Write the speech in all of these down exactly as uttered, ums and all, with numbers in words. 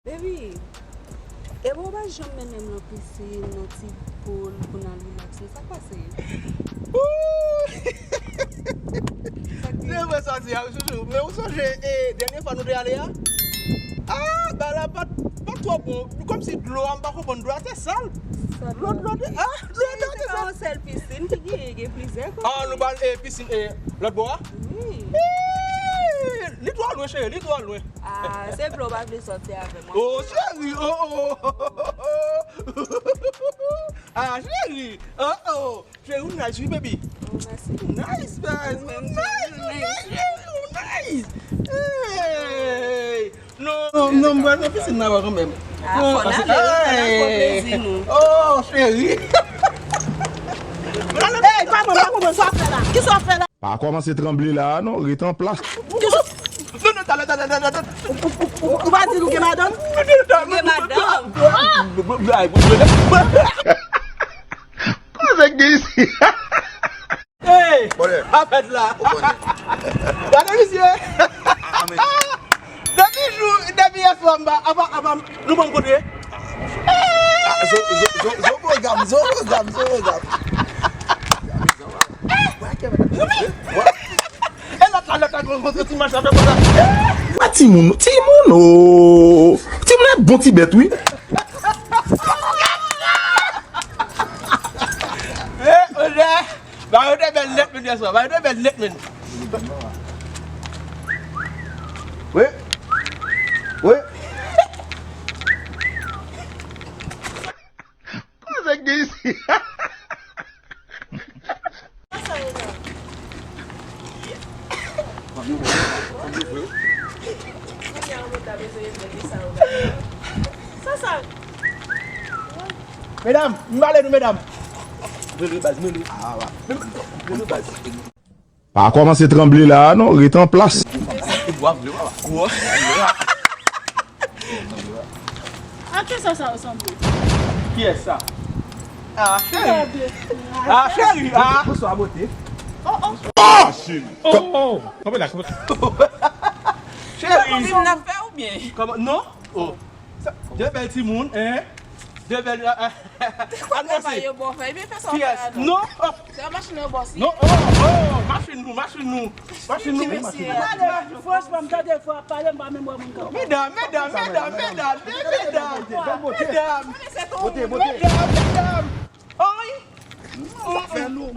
Baby, epi w pa janm mennen m nan pisin, nan ti pool pou n al relax, non, sa k pase? Se vre sa w di a, wi, chouchou. Men ou sonje, e, dènye fwa nou te ale a? Ah, bagay la pa t, pa t twò bon. Kòmsi dlo a, m pa konprann, dlo a te sal. Dlo, dlo te, ah, dlo a te sal. Se pa yon sèl pisin ki genyen, gen plizyè kote. Ah, nou pral, e, pisin, e, lòt bò a? Wi. Li twò lwen, cheri, li twò lwen. Ah, se vle w pa vle sòti avè m. Oh, cheri, oh, oh. Ah, cheri, oh, oh. Cheri, ou nice, wi, baby. Oh, mèsi. Nice, nice, nice, nice, cheri, ou nice. Hey. Non, non, non, mwen nan pisin nan kanmenm. Ah, fò n ale, fò n al pran plezi nou. Oh, cheri. Hey, pa pran, pa pran, sa w fè la? Ki sa w fè la? Pa kòmanse tranble la a non, ret an plas. Non, non, talè, talè, talè, talè. Ou, ou, ou, ou, ou pa di nou gen madanm? Gen madanm. Koze k gen isi? Hey! Afèt la. Gade misye. Depi jou, depi yè swa m pa, apa, apa, nou pa m kote. Zo, zo, zo, zo pwogram, zo pwogram, zo pwogram. E lòt la, lòt la, gwo, gwo, ti machin ap fè konsa. Pa timoun, timoun, oh. Timoun e bon ti bèt, wi. E, Ojè, ba yo te bèl nèt, men, yè swa. Ba yo te bèl nèt, men. Wi. Wi. Koze k gen isi? Medam, m pale nou, medam. Mwen ri baz, mwen ri. Ah, wa. Mwen ri baz. Pa kòmanse tranble la a non, ret an plas. A kisa sa resanble? Kiyès sa? Ah, cheri. Ah, cheri. Ah, bonswa, bote. Oh, oh. Machin. Oh, oh. Kanpe la, kanpe la. Cheri. Kòman n ap fè oubyen? Kòman? Non. Oh. Sa, de bèl timoun, hein? De bèl, eh, eh, anonse. Travay yo ba w fè. Ebyen, fè sa w fè la, non. Non, oh. Se yon machin yo ba w siyen. Non, oh, oh, machin nou, machin nou. Machin nou. Franchman, m tande fò ap pale, m pa menm wè moun k ap pale. Medam, medam, medam, medam, medam, medam. Bote, bote. Medam, medam. Oy. Sa fè nou.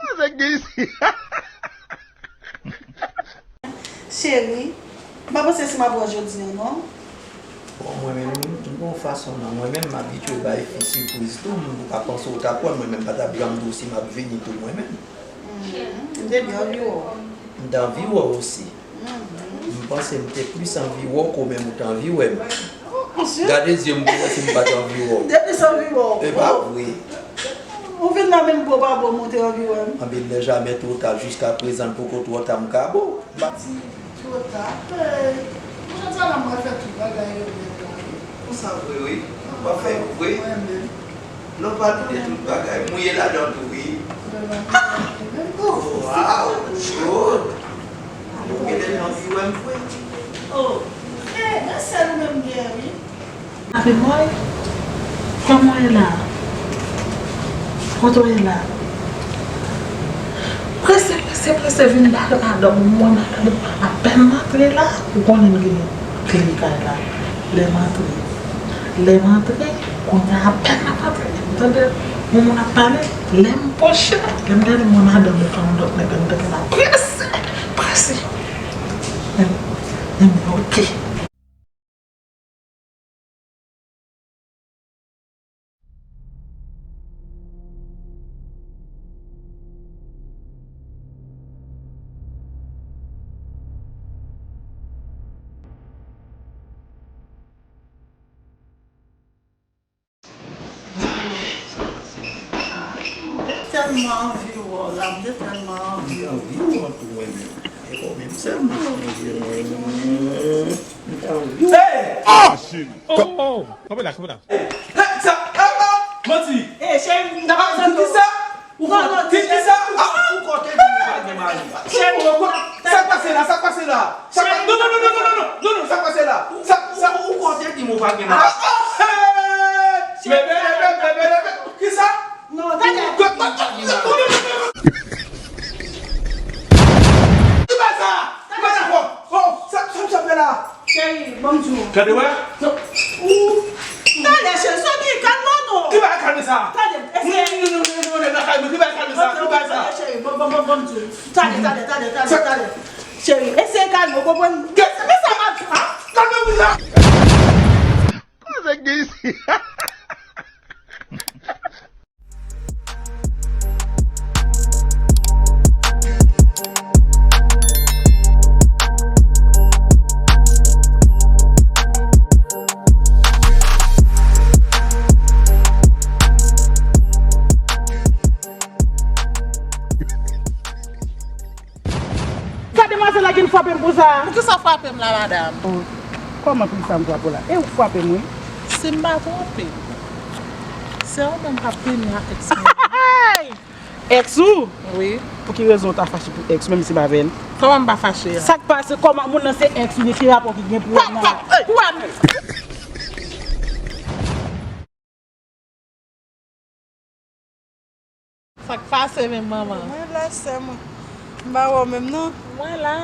Koze k gen isi? Cheri, m pa panse si m ap wè w jodi a, non. Bon, mwen menm, m gon fason nan mwen menm, m abitye bay fi sipriz tou, m pa panse w ta kwè, mwen menm pa t ap janm di w si m ap vini tou mwen menm. Mhm. M te byen anvi wè w. M t anvi wè w osi. Mhm. M panse m te plis anvi wè w ke w menm ou t anvi wè m. Gade zye m pou wè si m pa t anvi wè w. M te plis anvi wè w. E pa vre. Ou vin la menm bo pa bo, m ou te anvi wè m. Anben, il n'est jamais trop tard, jiska prezan l poko twò ta m ka bo. Ti twò ta, ey. Mwen jan sa la mwen fè tout bagay yo nèt la. Konsa vre wi. W ap fè yo vre. Mwen menm. Lè w pa tande tout bagay, mouye ladan tou wi. Mwen menm. Oh, wow, good. Ou genlè anvi wè m vre. Oh, eh, men sèl ou menm gen wi. Ave mwen, kòman w ye la? Kote w ye la? Prese, prese, prese, vin ba madanm mwen, madanm mwen apèn m antre la, ou konnen m gen kle kay la. Lè m antre, lè m antre, kounye a apèn m ap antre, m tande yon moun ap pale, lè m pwoche, lè m gade mwen madanm mwen fè yon dòt nèg, m tande l ap prese, prese. Ebyen, ebyen, oke. M te tèlman anvi wè w la, m te tèlman anvi wè w. M te anvi wè w tou mwen menm. E kò menm sèlman. M te anvi wè w. Hey! Ah! Oh, oh! Kanpe la, kanpe la. Hey, sa, ah, ah, manti. Eh, cheri, m ta pa santi sa. Ou fò, ti, ti sa. Ah, ou kote di nou pa gen mari. Cheri, sa k pase la, sa k pase la? Sa k pase? Non, non, non, non, non, non, non, non, sa k pase? Sa, sa, ou kote di m ou pa gen mari? Ah, oh, hey! Bebe, bebe, bebe, bebe. Kisa? Non, tande. Ki bagay sa? Ki bagay sa? Oh, sa, sa, sa fè la? Cheri, ban m di w. Tande, wè? Non. Ou. Tande, cheri, Sophie, kalme w non. Ki bagay kalme sa? Tande, eseye. Non, non, non, non, non, kalme, ki bagay kalme sa? Ki bagay sa? Tande, cheri, ban, ban, ban, ban m di w. Tande, tande, tande, tande, tande. Cheri, eseye kalme w, konprann? Kisa, kisa m ap di? Ha? Kalme w la. Kòman sa k gen isi? Sa demwazèl la ki frape m konsa. Poukisa w frape m la, madanm? Oh, kòman poukisa m frape w la? E ou k frape m, wi. Si m pa twonpe, se ou menm k ap plenyen ak èks mwen. Hey! Èks ou? Wi. Pou ki rezon w ta fache pou èks ou, menm si se pa avè l? Kòman m pa fache a? Sa k pase? Kòman moun nan se èks ou, ki rapò ki gen pou wè nan la? Hey! Pou wè m. Sa k pase menm, manman? Mwen la, sè mwen. M pa wè w menm, non. Mwen la.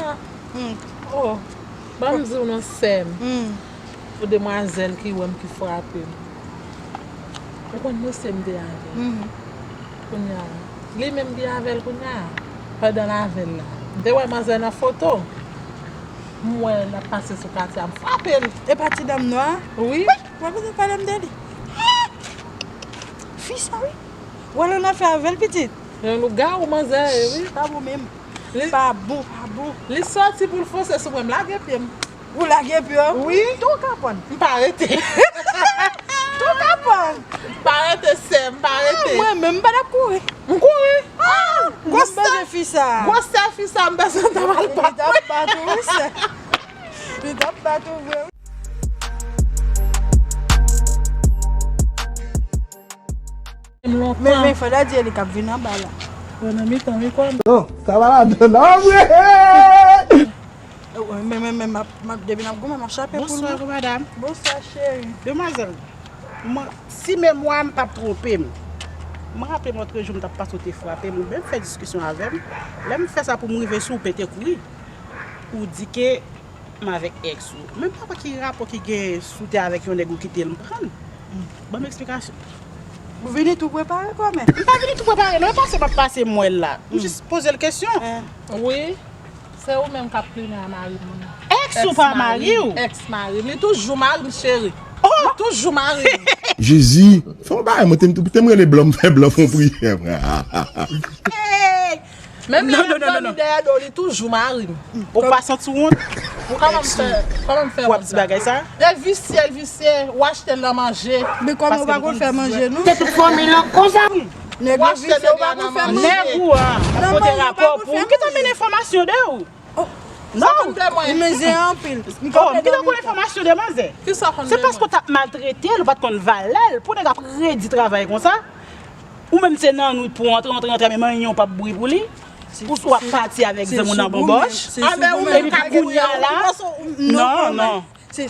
Hmm. Oh. Ban m di w non, sè m. Hmm. Pou demwazèl ki wè m ki frape m. Ou konn mesye m te avè l. Hmm. Kounye a, li menm ki avè l kounye a. Pandan l avè l la. M te wè manzè nan foto. M wè l ap pase sou katye a, m frape l. E pa ti dam nwa a? Wi. Wè, wè, pale m de li. Ah! Fi sa, wi. Ou al annafè avè l, pitit? Yon lougawou manzè ye, wi. Pa bon menm. Li pa bon, pa bon. Li sòti pou l fonse sou mwen, m lage pye m. Ou lage pye w? Wi. Tou w ka prann. M pa rete. Tou w ka prann. M pa rete, sè, m pa rete. Ah, mwen menm, m pa t ap kouri. M kouri. Ah, gwosè fi sa. Gwosè fi sa, m bezwen ta mal bat. Li t ap bat ou, wi, sè. Li t ap bat ou vre, wi. Men, men, fò w di li k ap vin anba la. Mwen nan mitan, wi, kòm. Non, sa pa ladan, non, vre. Men, men, men, m ap, m ap, depi n ap goumen, m ap chape pou l. Bonswa, non. Madam. Bonswa, cheri. Demwazèl, mwen, si memwa m p ap twonpe m, mwen raple m lòt jou m t ap pase, w te frape m, oubyen m fè diskisyon avè m. Lè m fè sa pou m rive sou ou, pete kouri. Ou di ke m avèk èks ou. Men m pa wè ki rapò ki gen si w te avèk yon nèg ou kite l m pran l. Ban m eksplikasyon. Ou vini tou prepare kòmè? M pa vini tou prepare, non. E pase m ap pase m wè l la. M jis poze l kesyon. Wi. Se ou menm k ap plenyen a mari moun. Èks ou pa mari w? Èks mari m. Li toujou mari m, cheri. Oh! Li toujou mari m. Jezi, fè yon bagay, mwen te, te m rele blan, m fè blan fè yon priyè. Menm lè m ap dòmi dèyè do, li toujou mari m. Ou pa santi w wont? Kòman m fè, kòman m fè wont sa? W ap di bagay sa? L visye, l visye, w achte l nan manje. Men kòman w pa konn fè manje, non? Se tout fanmi lan konsa. Nèg yo visye, ou pa konn fè manje. Nèg ou a ap pote rapò pou ou. Ki ta mennen enfòmasyon de ou? Non. Li mizè anpil. Oh, m gentan konn enfòmasyon de manzè. Se paske w t ap maltrete l, ou pa t konn valè l, pou nèg ap redi travay konsa. Ou menm se nan nwit pou w antre, antre, antre, men manyen w p ap bri pou li. Ou, ou ap pati avèk zanmi w nan banbòch. Epi kounye a la, non, non.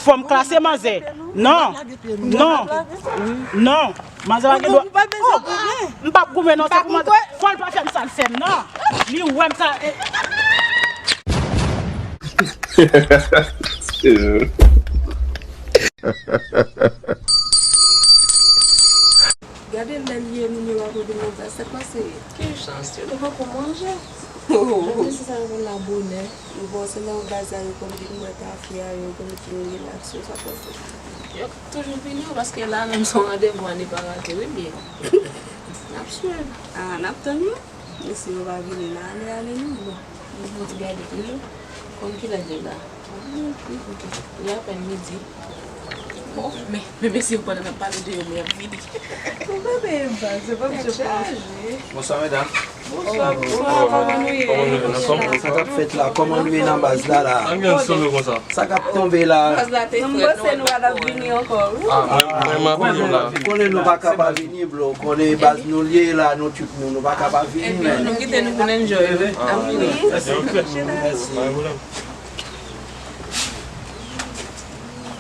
Fò m klase manzè. Non. Non. Non. Manzè pa gen dwa. M p ap goumen non, se pou manzè. Fò l pa fè m sa l fè m, non. Li wè m sa. Gade lè l ye, moun yo pa konn vin nan baz, sa k pase? Ki jan, si nou poko manje? Gade si sa yo konn la bonè. Bon, se nan baz la yo konn vin bwè kafe a, yo konn vin relaks yo, sa k pase? Yo toujou vini wi, paske la menm se yon randevou a ne pa rate wi m ye. N ap swiv. Ah, n ap tann yo. Men si yo pa vini la, ale, ale nou. Bon, nou poko gade toujou. Kòm kilè l ye la? Li apèn midi. Bon, men, men mesye yo pandan n ap pale de yo, men y ap vini. Ou pa peye m pa, se pa misye pa. Bonswa, medam. Bonswa, bonswa, kòman nou ye? Kòman nou ye? Anfòm? Sa k ap fèt la? Kòman nou ye nan baz la, la? Sa k ap tonbe la? Baz la te frèt, non? Mwen panse nou pa t ap vini ankò, wi. Ah, mwen, mwen, m ap vini la. Ou konnen nou pa ka pa vini, bro. Ou konnen baz nou l ye la, nou tchoup nou, nou pa ka pa vini, men. Nou kite nou pou n enjoy, wi. Ah, wi. Mèsi. Mèsi.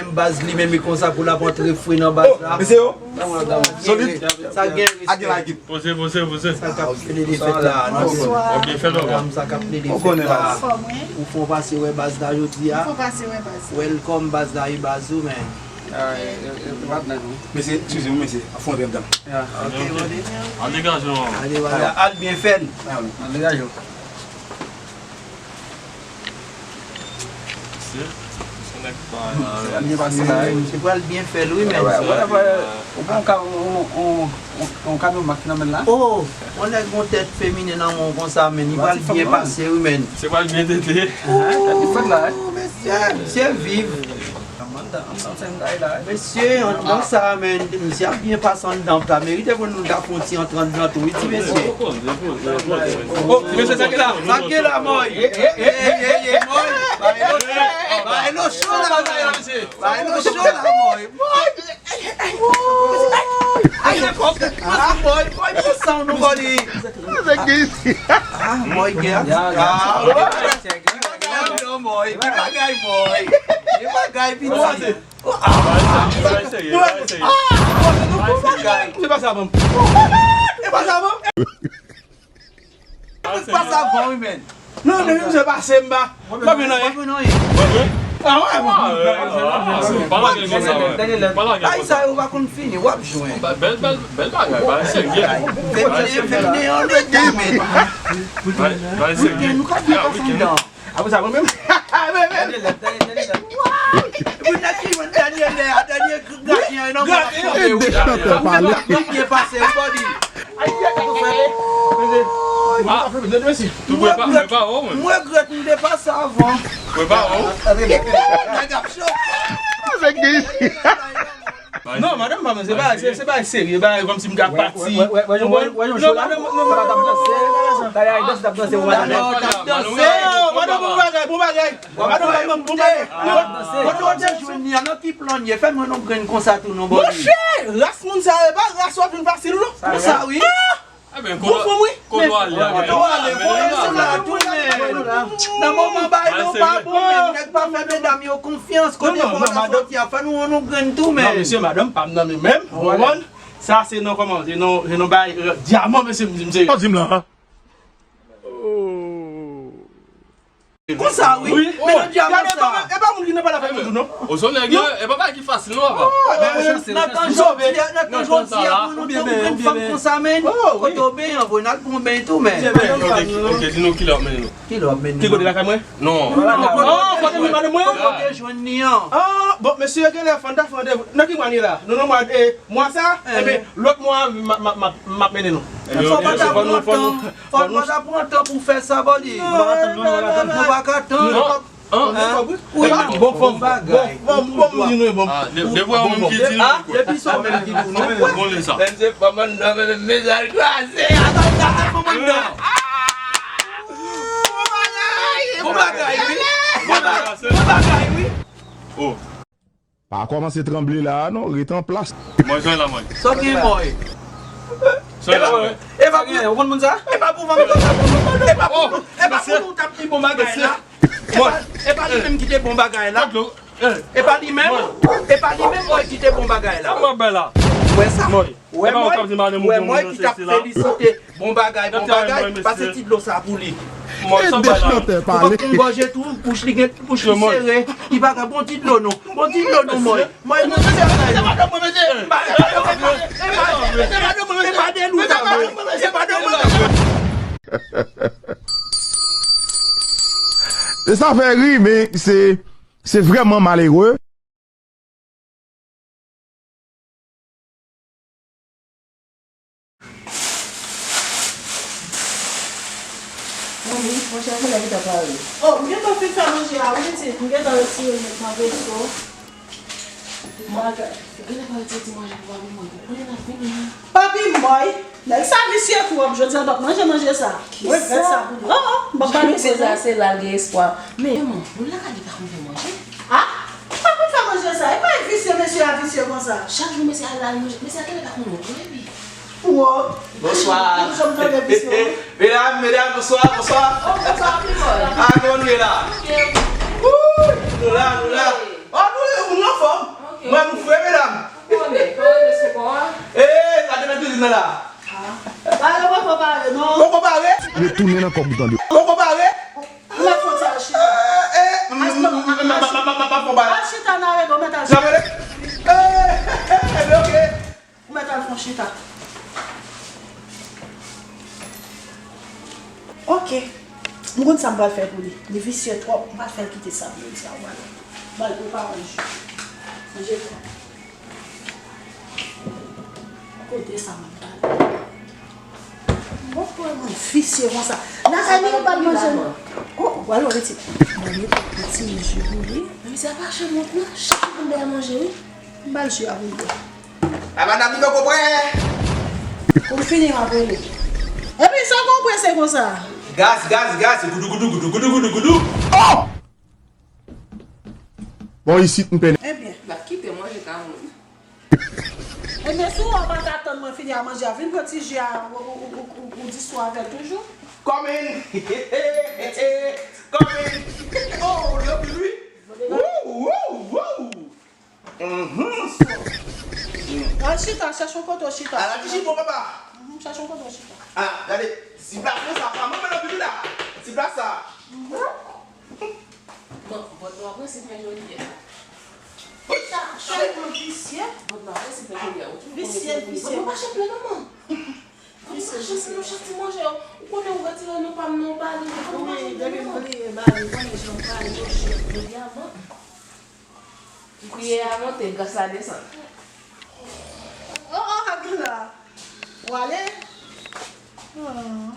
menm baz li menm, e konsa pou l ap antre fre nan baz la. Mesye yo, solid. Sa gen rispè. Poze, poze, poze. Sa k ap plede fèt la, non? Bonswa. Ou byen fè l, papa? Madanm sa k ap plede fèt la. Ou konnen baz. Ou fè w pase wè baz la jodi a. Ou fè w pase wè baz. Welcome baz la, e baz ou, men. Mesye, eskize m, mesye, ap fè yon trèt dan. Ok, brother. Al degaje w. Al degaje w. Al byen fè l. Al degaje w. Mesye, se nèg pa la. Misye pral byen fè l, wi, men. Ou pran yon ka-, yon, yon, yon, yon kamyon mak nan men l la? Oh, yon nèg yon tèt feminen nan men w konsa, men. Li pral byen pase, wi, men. Se pral byen tete. Li fèt la, wi. Mesye, misye viv. Mesye, anndan sa, men, misye ap byen pase anndan. Sa merite pou nou ta fè yon ti antre anndan tou, wi, ti mesye. Oh, ti mesye, sa ki la? Sa ki la, Moy? Ey, ey, ey, Moy. Bay lo cho la, Moy. Bay lo cho la, Moy. Moy. Moy. Moy, Moy, pou sa nou bò li. Ah, Moy, gen. Ah, Moy. Ki bagay, Moy? Ki bagay, Moy? Ki bagay, piti? Bay serye, bay serye. Se pa sa, banm. Se pa sa, banm. Se pa sa, banm, wi, men. Non, non, se pa se m ba. Pa vin anyen. Pa vin anyen. Ah, wè, bon. Pa lage konsa, wè. Pa lage konsa. Ay, sa yo pa konn fini, w ap jwenn. Bèl, bèl, bèl bagay, bay serye. Fè vini, fè vini, on the game. Bay serye. Nou ka byen pase anndan. Apre sa, mwen menm. Mwen menm. Pou nèg ki jwenn dènye lè a, dènye gradyen an, nan mwen ap tonbe, wi. Dènye chantè pale. Mwen byen pase, wi, bòdi. Ay, ay, ay, ay, ay. Mwen regrèt, mwen regrèt mwen te pase avan. Nèg ap cho. Non, madanm pa mwen, se pa, se, se pa serye, bagay kòmsi m ka pati. Wè, wè, wè, wè, wè, wè, wè, non, madanm, non, madanm t ap danse, bagay danse t ap danse, madanm t ap danse. Madanm, bon bagay, bon bagay. Madanm, madanm, bon bagay. Kote w te jwenn li a, nan ki plan l ye? Fè m wè yon grenn konsa tou, non, bòdi. Monchè, ras moun sa yo, e pa ras w ap jwenn fasil, non. Konsa, wi. Bon fanm, wi. Kote w ale a? Kote w ale? Voye sou la tou, men. Nan moman bagay yo pa bon, men nèg pa fè medam yo konfyans. Kote bòda soti a, fè nou wè yon grenn tou, men. Non, mesye, madanm pa m nan men menm, ou konprann? Sa se nan kòman, se nan, se nan bagay, euh, dyaman, mesye, m di, m serye. Sa w di m la, a? Konsa, wi. Men nan dyaman sa. E pa moun ki nan pale avè m toujou, non. O, se nèg yo, e pa bagay ki fasil, non, papa. Nan tan jodi a, nan tan jodi a, pou nou te yon grenn fanm konsa, men. Kote w benyen an, vre, n al pran yon beny tou, men. Ok, ok, di nou kilè w ap mennen nou. Kilè w ap mennen nou? Ki kote, lakay mwen? Non. Non, kote w te jwenn li an? Ah, bon, mesye, genlè fò n ta fè randevou. Nan ki mwa n ye la? Nou nan mwa, eh, Mwa sa, enben, lòt mwa, m ap, m ap, m ap, m ap mennen nou. Fò w pa ta pran tan, fò w pa ta pran tan pou fè sa, bòdi. Nou pa ka tann. Wi, bon fanm, bon fanm, bon moun di nou, bon. Depi se ou menm ki di nou, bon, bon, sa. Menm se fanm anndan, men, men, men, men, kraze. Bon bagay, wi. Bon bagay, wi. Oh. Pa kòmanse tranble la a non, ret an plas. Mwen, sa la, mwen. Sa w gen, mwen? Sa la, mwen. E pa pou, ou konn moun sa? E pa pou fanm sa, e pa pou nou, e pa pou nou, e pa pou nou t ap di bon bagay la. E pa, e pa li menm ki te bon bagay la. E pa li menm, e pa li menm, mwen, ki te bon bagay la. Sa mwen bay la. Ou wè sa? Mwen. Wè mwen, wè mwen ki t ap felisite. Bon bagay, bon bagay, pase ti dlo sa pou li. Mwen, sa bay la. Ou pa konn gòje tou, bouch li gen, bouch li sere. Li pa ka bon ti dlo non. Bon ti dlo non, mwen. Mwen, mwen, se pa de nou sa, mwen. Se pa de nou sa, mwen. Se pa de nou sa, mwen. E sa fè ri, men se, se vrèman malere. Manmi, monchè, se lè ki ta pare. Oh, m gentan fin fè manje a, wi, pitit. M gentan retire l met nan veso. Mwen, genlè pa retire ti manje pou papi mwen. Konnen n ap vini. Papi mwen, nèg sa visye twòp. Jodi a, m p ap manje manje sa. Mwen regrèt sa pou li. Oh, oh, m p ap ba l pwoblèm. Se la, se la l gen espwa. Men, manman, moun lakay li pa konn fè manje. Ah, li pa konn fè manje sa. E pa visye mesye a visye konsa. Chak jou mesye a al manje. Mesye a genlè pa konn wòk non, epi. Wòk. Bonswa. Jan m tande visye. Medam, medam, bonswa, bonswa. Oh, bonswa, Pimòl. Ah, kòman nou ye la? Wouy, nou la, nou la. Oh, nou, nou anfòm. Ok. Mwen, nou fre, medam. Ou konnen, fò rele sou kò a. Eh, sa te nan kizin nan la. Ah. Ba yo poko pare, non. Poko pare? Retounen nan kòb ou tande. Poko pare? Ou mèt fon ti al chita. Eh, eh, m, m, m, m, m, m, m, m, m, m, m, m, al chita nan rego, mèt al chita. N ap rele? Eh, eh, eh, eh, ok. Ou mèt al fon chita. Ok. M konn sa m pral fè pou li. Li visye twòp. M pral fè l kite sa pou jodi a. M pral, m pral prepare yon ji. Manje fò. Kote sa m pral? Bon, pou mwen visye konsa. Lakay li yo pa manje. Oh, ou al wè ti. Mwen mete ti ji pou li. Men sa pa chanm wont non. Chak jou pou m bay manje, wi. M ba l ji a pou l bwè. A madanm li poko prè. Pou l fini, m ap rele. Epi, sa w konn prese konsa? Gaz, gaz, gaz, goudou, goudou, goudou, goudou, goudou, goudou. Oh! Bon, isit, m pène. Ebyen. L ap kite manje ka moun. Ebyen, si w pa ka tann mwen fini a manje a, vin pran ti ji a, ou, ou, ou, ou, ou diskite avè l toujou. Kòmen! Kòmen! Oh, li anpil, wi! Wou, wou, wou! Mhm. Al chita, chèche yon kote w chita. Ala ki chita, papa. Mhm, chèche yon kote w chita. Ah, gade, ti plas sa, pa mwen nan pipi la. Ti plas sa. Mhm. Bon, vòt nou apre se fè jodi a. Sa, sa yon visye. Vòt nou apre se fè jodi a. Visye, visye. Vòt nou pa chanpyon non, man. Vòt nou pa chanpyon, nou chak ti manje. Ou konnen ou retire nou pa m nan bali. Vòt nou pa chanpyon non, man. Wi, depi m bliye bali, konnen jan bali yo chèf jodi a, man. Priyè a monte, gras la desann. Oh, oh, Abdullah. Ou ale? Hmm.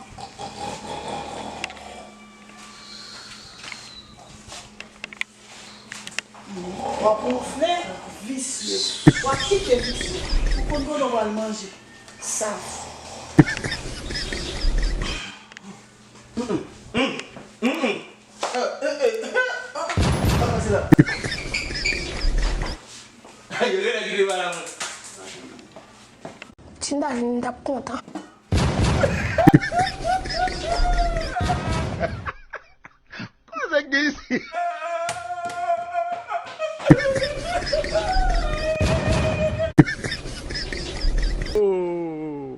W ap wonfle, visye. W ap kite visye. Ou konn kote w pral manje. Saf. Mm, mm, mm, mm. Eh, eh, eh, eh. Ah, ah, pase la. Yo genlè kite bal a mwen. Si m ta vin, m t ap kontan. Kòman sa k gen isi? Oh.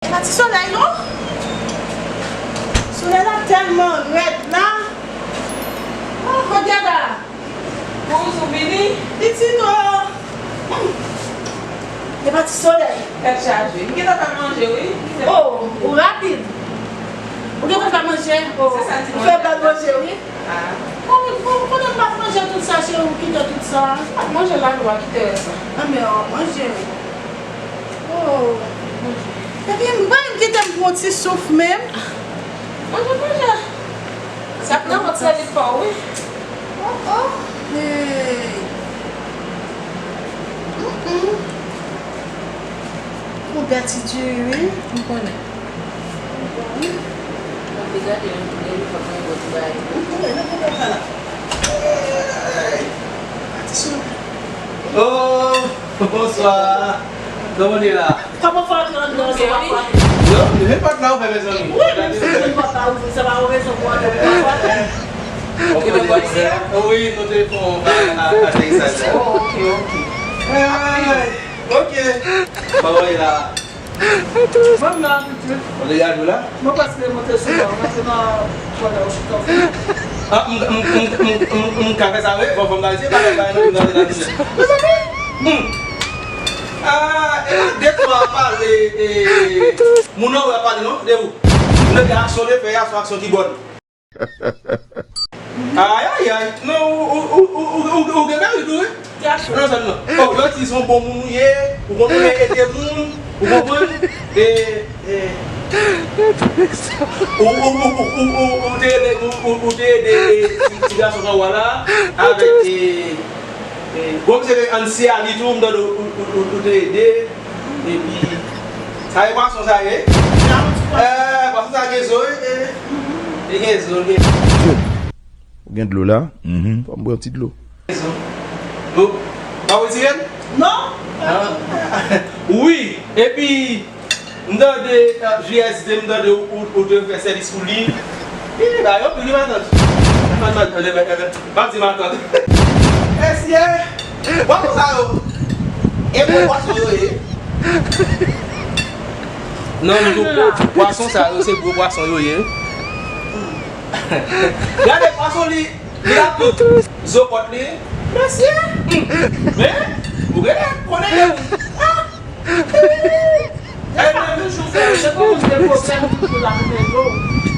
E pa ti solèy non. Solèy la tèlman rèd la. Oh, Rodyada. Bonjou, vini. Pitit o. Hmm. E pa ti solèy. Tèt chaje. M gentan fè manje, wi. Oh, ou rapid. Ou gentan fè manje? Oh, ou fè bèl manje, wi. Ah. Bon, bon, konnen m pa t manje tout sa, cheri, ou kite tout sa. M pa t manje la, nou pa kite rès la. Ah, men, oh, manje. Oh. Epi m pa menm kite m pran ti souf menm. Manje, manje. Sa k nan vant sèvi pa w, wi. Oh, oh. Hey. Mm, mm. Ou bèl ti diri, wi. M konnen. M ap gade yon kou de li, fòk mwen bò ti bagay. M konnen, nan pwoblèm sa la. Hey. Atis mwen. Oh, bonswa. Kòman w ye la? Kòman fè antre anndan an san w pa frape? Yo, men pòt la ouvè, mezanmi. Wi, men si moun pòt la ouvri, se pa yon rezon pou antre pou w pa frape. Ok, nou te fè yon bagay a, a, aterisaj la. Oh, ok, ok. Hey, ok. Kòman w ye la? Mwen la, pitit. Ou deja jwe la? Mwen prèske monte sou la, mwen te nan pwòl la, ou chita. Ah, m, m, m ka fè sa, wi. Bon, fò m ta di, pa fè bagay nan, nan, nan, nan. Mezanmi! Hmm. Ah, e pa de twa pale, e, moun nan wè pale, non? De ou? Moun nan gen aksyon de fè, aksyon, aksyon ki bòn. Ayayay, non, ou, ou, ou, ou, ou, ou gen merit ou wi. Nan zòn nan. Oh, yo di se yon bon moun ou ye, ou konn ede moun, ou konprann? E, e, ou, ou, ou, ou, ou, ou te ede, ou, ou, ou te ede, e, ti, ti gason pa w la, avèk, e, e, bon, misye te ann siyal li tou, m tande ou, ou, ou, ou te ede, epi, sa e pwason sa ye? E, pwason sa gen zo, e, e, li gen zo, li gen. Ou gen dlo la? Mhm. Fò m pran ti dlo. Bon, pa retire l? Non. Ah. Wi, epi, m tande, ah, J S D, m tande ou, ou, ou te fè sèvis pou li. Ih, ba, yo, li matant. Matant, matant, matant. Pa di matant. Mesye, pwason sa yo. E gwo pwason yo ye. Non, m di w, pwason sa yo, se gwo pwason yo ye. Gade pwason li. Li ap tout zo kòt li. Mesye! Men, ou genlè konnen de moun. Ah! E menm toujou fè, se pou moun gen pwoblèm toujou la pou fè yo.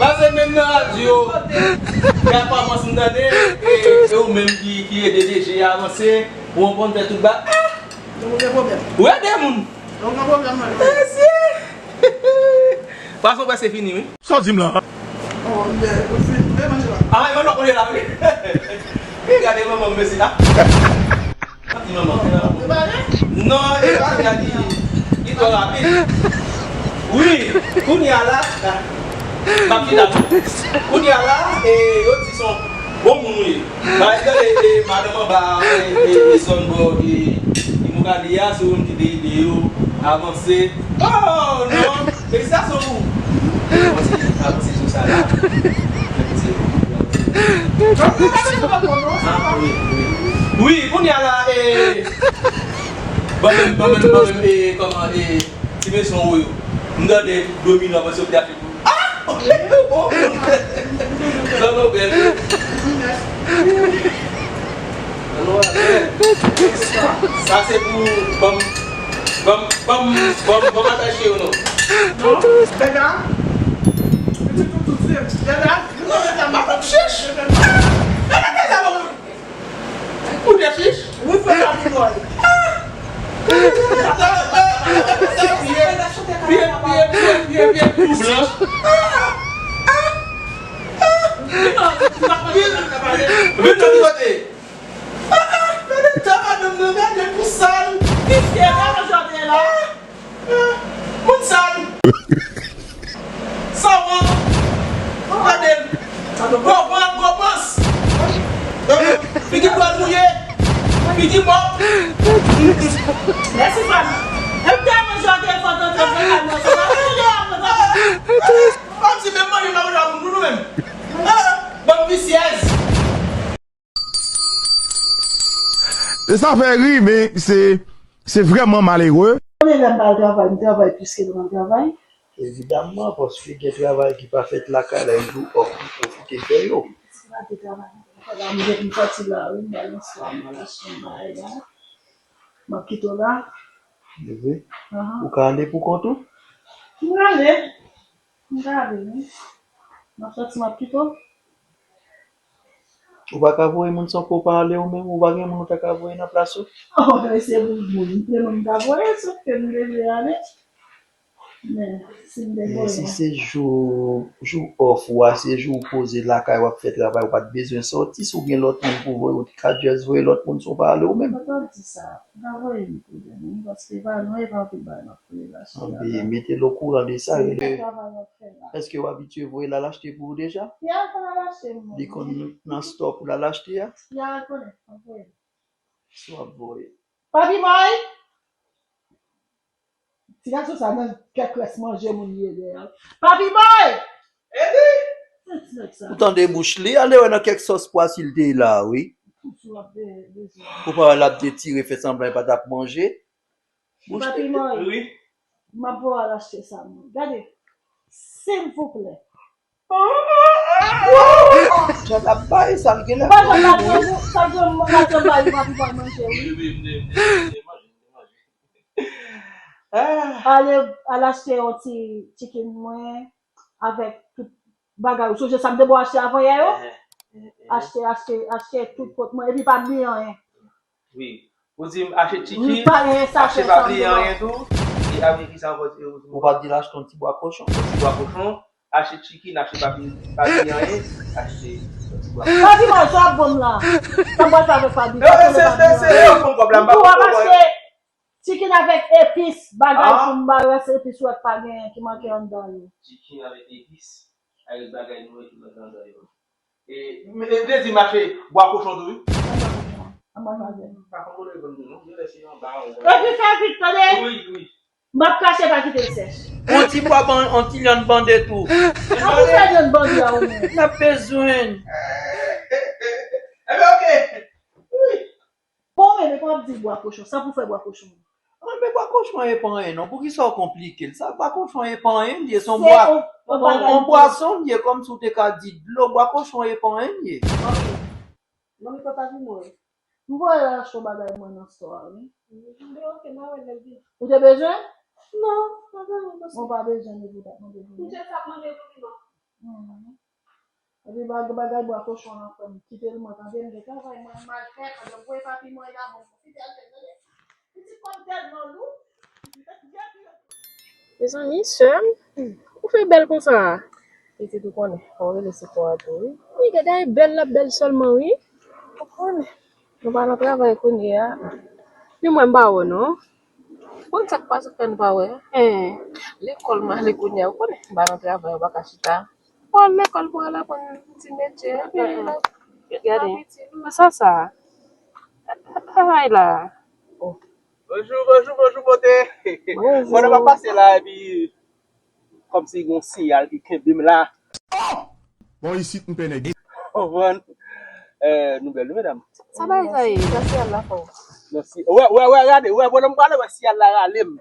Pase menm nan radyo, y ap avanse m tande, e, e ou menm ki, ki ede D J avanse, ou konn fè tout ba. Ah! Donk ou gen pwoblèm. Ou ede moun. Donk ou gen pwoblèm, mwen. Mesye! Pwason prèske fini, wi. Sa w di m la? Oh, men, ou fin, men manje la. Ah, e lòt manje la, wi. Wi, gade manman m, mesye la. Gade manman m. Non, e pa gade, li twò rapid. Wi, kounye a la, m ap chita. Kounye a la, e, yo di se yon bon moun ou ye. Ba, e, e, e, madanm anba, e, e, e, zòn bò, e, Imokali a, se ou menm ki te ede yo avanse. Oh, non! Felisitasyon pou ou! Avanse, avanse sou sa la. Avanse. Ah, wi, wi. Wi, kounye a la, e, ban menm, ban menm, ban menm, e, kòman, e, ti mesye yo. M tande domino avanse, yo te achte Ah! Bon, bon. Non, non, bèl. Non, non, bèl. Sa, sa se pou banm, banm, banm, banm, banm atache yo, non. Non, bèga. Pitit ou tout se. Bèga. Non, bèga, m ap chèch. Bèga, bèga, bèga. Ou te chich? Wi, frè Papi Bòy. Vin nan ki kote? Gade tan madanm nan, gade pou sal. Visye, gade jan w te la. Moun sal. Sanwont. Gade l. Gwo vant, gwo pans. Figi dwèt mouye. Figi mò. Mèsi, fanmi. E m tèlman jwe telefòn nan telefòn nan, sa pa vle apre sa. Fanm si menm manje nan moun nou menm. Bann visyèz. E sa fè ri, men se, se vrèman malere. Konbyen lè m pa al travay, m travay plis ke lè m al travay. Evidamman, paske gen travay ki pa fèt lakay la, yon jou off, ou pwofite fè yo. Si pa te travay, m gen pou m sòti la, wi, m al nan swa, m al achte yon bagay la. M ap kite w la. Vre? Ahan. Ou ka ale pou kont ou? M prale. M prale, wi. M ap sòti, m ap kite w. Ou pa ka voye moun san pou w pa ale ou menm? Ou pa gen moun ou ta ka voye nan plas ou? Oh, men se pou moun, se moun m ta voye, sòf ke m te vle ale. Men, si m te voye. Men si se jou, jou off ou a, se jou ou poze lakay, w ap fè travay, ou pa t bezwen sòti, si w gen lòt moun pou voye, ou te ka just voye lòt moun san w pa ale ou menm. Mwen pa di sa. M ta voye m pou de moun, paske pa nou, e pa anpil bagay m ap voye lachte. Anben, mete l okouran de sa, rele. Èske w abitye voye l al achte pou ou deja? Ya, l konn al achte, m. Li konn nan store pou l al achte a? Ya, l konnen, anvoye. Si w ap voye. Papi Boy! Ti gason sa nan kèk rès manje moun li ye dèyè. Papi Boy! Edi! Ti nèg sa. Ou tande bouch li, ale wè nan kèk sòs pwa si l te la, wi. Ou pa wè l ap detire, fè sanblan li pa t ap manje. Papi Moy, m ap voye w al achte sa, mwen. Gade, silvouplè. Jan l ap bay, sa l genlè. Mwen, jan l ap bay, sa l genlè, mwen, jan l ap bay, mwen, mwen, manje, wi. Ale, al achte yon ti chicken mwen, avèk tout Bagay, ou sonje sa m te ba w achte avan yè yo? Achte, achte, achte tout kont mwen, epi pa bliye anyen. Wi. Ou di m achte chicken, achte pa bliye anyen tou. E apre ki sa ankò ou di m? Ou pa di l achte yon ti bwa kochon? Yon ti bwa kochon, achte chicken, achte pa bliye anyen, achte yon ti bwa kochon. Pa di mwen sa ap bon la. Sa m pral fè avèk pa bliye anyen. Non, se, se, se, se, yo konn kòb la, m pa konn kòb la. Chicken avèk epis, bagay pou m ba rès epis ou wè k pa genyen ki manke anndan yo. Chicken avèk epis, avèk bagay nou wè ki manke anndan yo. E, m te di m achte bwa kochon tou, wi. Anba mazel. Pa konn kote l vann nou, non. Yo lè se anba, anba. Epi fè vit, tande. Wi, wi. M ap krache pa kite l sèch. On ti bwa ban, on ti lyann bande tou. An pou fè lyann bande a ou menm. N ap bezwen. Enben, oke. Wi. Bon, men, men, kòman ap di bwa kochon? Sa pou fè bwa kochon? Mwen, men bwa kochon e pa anyen, non. Poukisa w konplike l? Sa, bwa kochon e pa anyen, li ye, se yon bwa, yon, yon bwason, li ye, kòmsi w te ka di dlo, bwa kochon e pa anyen, li ye. Ok. Manmi, papa vin mwen. M voye achte yon bagay mwen nan store a, wi. Mwen, ok, m a wè lè l vini. Ou te bezwen? Non, pa bezwen, pa bezwen. Ou pa bezwen, li pou t ap mande pou mwen. M jis ap mande pou li, non. Mhm. Epi bag-, bagay bwa kochon an, frè m, kite l mwen, tande, m gen travay mwen, m al fè, pandan m voye papi mwen la, bon, pitit al fè, tande. Pitit kòm tèlman lou. Mezanmi, sè m, ou fè bèl konsa a? Pitit ou konnen, fò w rele se kò a tou, wi. Wi, gade, bèl l ap bèl sèlman, wi. Ou konnen. Nou pa nan travay kounye a. Ni mwen m pa wè non. Konn sa k pase fè n pa wè. Hen, lekòl m ale kounye a, ou konnen m pa nan travay, ou pa ka chita. Pou al lekòl, pou al aprann ti metye, epi gade. Sa, sa. Travay la. Oh. Bonjou, bonjou, bonjou, bote. Bonjou. Mwen pa pase la, epi kòmsi gon siyal ki kenbe m la. Oh! Bon, isit, m pè nèg. Konprann? Eh, nou bèl, wi, medam. Sa bay sa ye? Sa siyal la fò. Non, si, wè, wè, wè, gade, wè, pandan m prale, wè, siyal la rale m.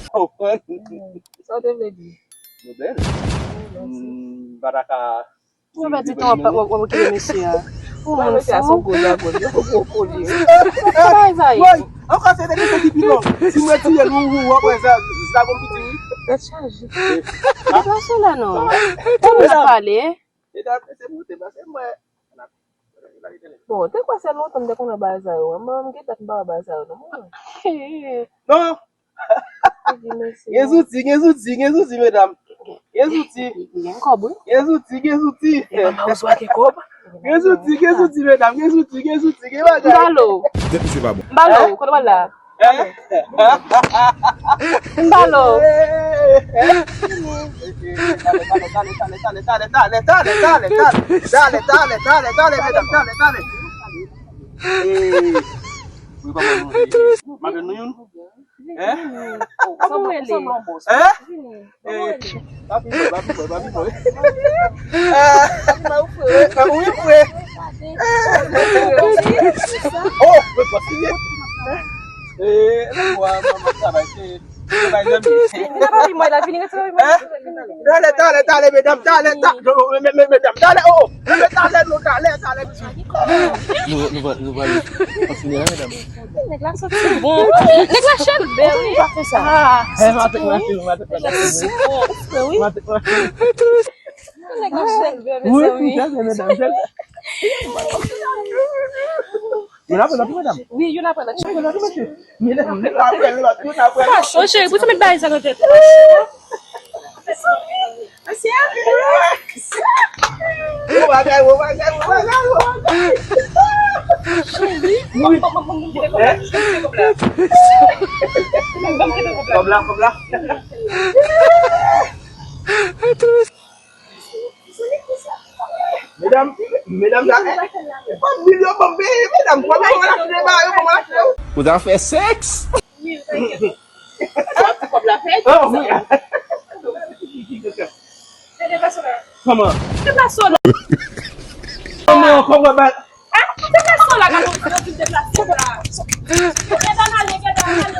Konprann? Sa w te vle di? Nou bèl. Oh, mèsi. Hmm, m pa ta ka Ou pèdi tan w ap, w ap, w ap okipe mesye a. Ou moun fou. Mesye a se yon gwo dragon, li, yon gwo kolye. Sa bay sa ye? Woy, ankò se de mesye ki pi long. Si mwen tiye l, ou, ou, w ap wè sa, dragon piti, wi. Tèt chaje. Deplase la non. Pou nou pale. Medam, se pou deplase mwen. Bon, te kwè se lontan m te konn wè bagay sa yo. Mwen, m gen dat m pa wè bagay sa yo non. Non. Gen zouti, gen zouti, gen zouti, medam. Gen zouti. Gen kòb, wi. Gen zouti, gen zouti. E manman ou swa gen kòb. Gen zouti, gen zouti, medam. Gen zouti, gen zouti, gen bagay. M ba l ou. Tèt misye pa bon. M ba l ou, kote w al la? Hein? M ba l ou. Dale, dale, dale, medam, dale, dale. Eh, wi, papa, nou, eh, madanm nou youn. Hein? Kòman w rele? Hein? Eh, papi boy, papi boy, papi boy. Eh, wi, frè. Oh, mwen kontinye. Eh, mwen, mwen, mwen travay, se, se bay zanmi. Vini, papi boy la, vini, retire papi boy la. Hein? Dale, dale, dale, medam, dale, dale, medam, dale, oh, dale, dale, nou, dale, dale. Nou, nou va, nou va kontinye la, medam. Nèg la soti bon. Nèg la chèlbè, wi. Pa fè sa. Ah, eh, maten, maten, maten, maten. Nèg la soti bon. Wi. Nèg la chèlbè, mezanmi. Wi, chèlbè, medam, chèlbè. Youn apre lòt, wi, medam. Wi, youn apre lòt. Youn apre lòt, wi, mesye. Youn apre lòt, youn apre lòt. Fason, cheri, pou sa met bagay sa nan tèt ou? Mesye. Bon bagay, bon bagay, bon bagay, bon bagay. Cheri. Wi. Hein? Kòb la, kòb la. Medam, medam, sa, eh, pa milyon ban m peye, medam, kòb la, kòb la, kòb la. Ou ta fè sèks? Wi, ou ta fè sèks. Sa ti kòb la fè? Oh, wi. Kòman? Kòman, kòman, ba- Ah, deplase w la, gade w, w vin deplase w la. Gade ale, gade ale.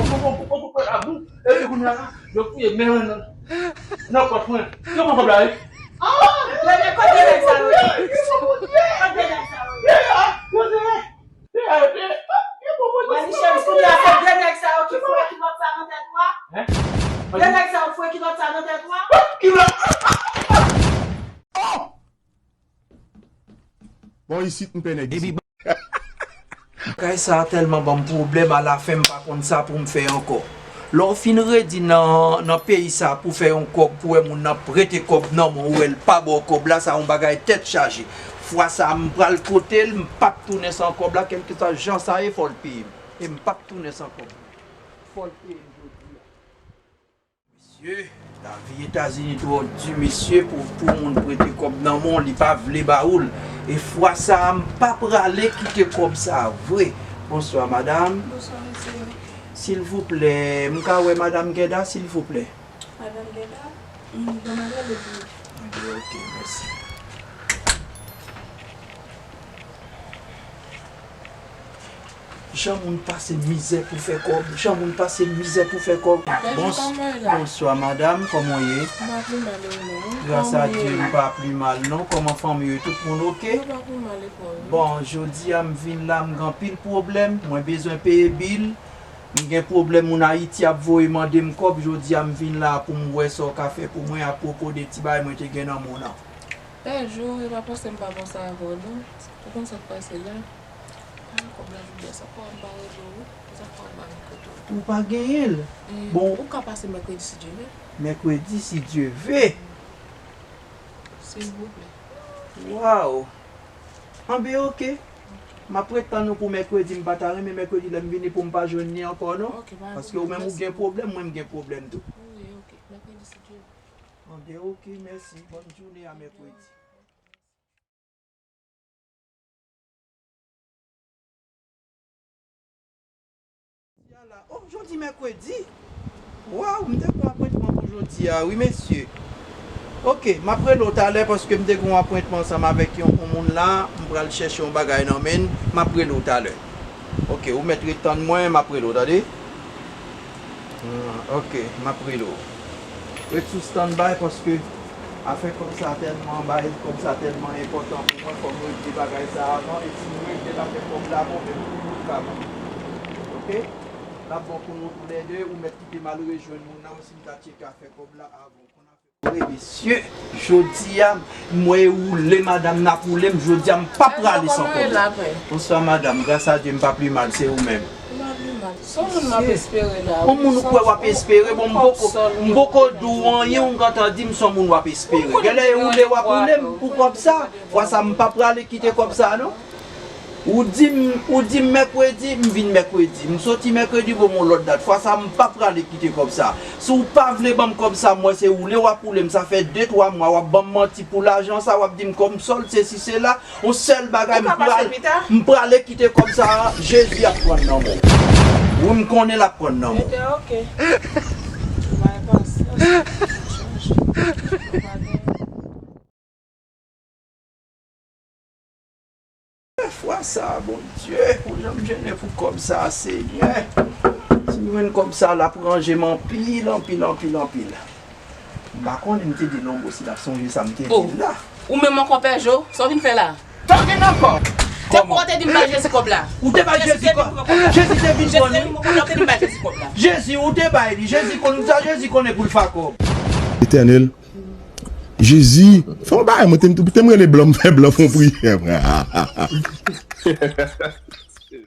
bon, bon, bon, bon, bon, bon, bon, bon, epi kounye a la, yo fouye men mwen nan, nan pòch mwen. Yo pran kòb la, wi. Ah! Kote nèg sa yo ye? Kote nèg sa yo ye? Mwen di, cheri, kounye a se de nèg sa yo ki fouye kilòt sa nan tèt ou a? Hein? De nèg sa yo fouye kilòt sa nan tèt ou a? Kilòt! Oh! Bon, isit, m pè nèg isit. Bagay sa a tèlman ban m pwoblèm, alafen m pa konn sa pou m fè ankò. Lè w fin redi nan, nan peyi sa pou fè yon kòb, pou wè moun nan prete kòb nan men w, ou wè l pa ba w kòb la, sa yon bagay tèt chaje. Fwa sa a, m pral kote l, m p ap tounen san kòb la, kèlkeswa jan sa ye, fò l peye m. E m p ap tounen san kòb la. Fò l peye m jodi a. Mesye, lavi Etazini twò di, mesye, pou, pou moun prete kòb nan men w, li pa vle ba ou l. E fwa sa a, m pa prale kite kòb sa a vre. Bonswa, madanm. Bonswa, mesye. Silvouplè, m ka wè madanm Gèda, silvouplè? Madanm Gèda? Mm, bon, madanm Gèda. Ok, ok, mèsi. Jan moun pase mizè pou fè kòb, jan moun pase mizè pou fè kòb. Bonjou, Bons-, kòman w ye la? Bonswa, madanm, kòman w ye? M pa pi mal, e ou menm? Gras a Dye, m pa pi mal, non. Kòman fanmi yo? Tout moun oke? Yo pa pi mal, e kò yo? Bon, jodi a, m vin la, m gen anpil pwoblèm. Mwen bezwen peye bil. M gen pwoblèm, moun Ayiti ap voye mande m kòb. Jodi a, m vin la pou m wè sa w ka fè pou mwen apwopo de ti bagay mwen te gen nan men w lan. Pè Jo, e pa paske m pa panse avè w, non. Ou konn sa k pase la? Pa gen kòb la jodi a, sa k fè m pa rele w, wi. Sa k fè m pa rele w. Ou pa genyen l? E, bon. Ou ka pase mèkredi, si Dye ve. Mèkredi, si Dye ve. Silvouplè. Waw! Anben, oke. M ap ret tann ou pou mèkredi. M pa ta renmen mèkredi lè m vini pou m pa jwenn li ankò, non. Ok, pa gen pwoblèm, mèsi. Paske ou menm ou gen pwoblèm, mwen gen pwoblèm tou. Wi, ok. Mèkredi, si Dye ve. Anben, oke, mèsi. Bòn jounen, a mèkredi. Oh, jodi mèkredi. Waw, m te gon apwentman pou jodi a, wi, mesye. Ok, m ap rele w talè paske m te gon apwentman ansanm avèk yon, yon moun la. M pral chèche yon bagay nan men l. M ap rele w talè. Ok, ou mèt ret tann mwen, m ap rele w, tande. Ah, ok, m ap rele w. Ret sou standby paske afè kòb sa tèlman bay, kòb sa tèlman enpòtan pou mwen, fò m regle bagay sa avan, e si m regle l, afè kòb la bon, men pou tout ka bon. Ok? L ap bon pou nou toulède, ou mèt kite m al rejwenn moun nan, si m ta tcheke afè kòb la avan. Wi, mesye, jodi a, m wè e woule madanm n ap woule m, jodi a, m p ap prale san kòb la. Bonswa, madanm. Gras a Dye, m pa pi mal, se ou menm. Ou pa pi mal. Se yon moun m ap espere la, wi. Yon moun ou kwè w ap espere, bon, m poko, m poko di w anyen, ou gentan di m se yon moun w ap espere. Genlè e woule w ap woule m pou kòb sa. Fwa sa, m p ap prale kite kòb sa, non. Ou di m, ou di m mèkredi, m vin mèkredi. M soti mèkredi, bon, m yon lòt dat. Fwa sa, m pa prale kite kòb sa. Si w pa vle ban m kòb sa, m wè se woule w ap woule m. Sa fè de, twa mwa, w ap ban m manti pou lajan sa, w ap di m kòm sòl, sesi, sela. Yon sèl bagay, m prale, m prale kite kòb sa, Jezi ap pran nan men w. Wi, m konnen l ap pran nan men w. Fwa sa, Bondye, pou jan m jennen pou kòb sa, Senyè. Si m jwenn kòb sa, l ap ranje m anpil, anpil, anpil, anpil. M pa konnen, m te di Lonbo si l ap sonje sa m te di l la. Ou menm ankò Pè Jo, sa w vin fè la? Talking ankò. Kòman? Ou te di m bay Jezi kòb la. Ou te bay Jezi kòb? Jezi te vin pran li. Jezi te vin pran kòb la. Jezi, ou te bay li. Jezi konn sa, Jezi konnen pou l fa kòb. Etènèl, Jezi, fè yon bagay, mwen te, te m rele blan, m fè blan fè yon priyè, mwen.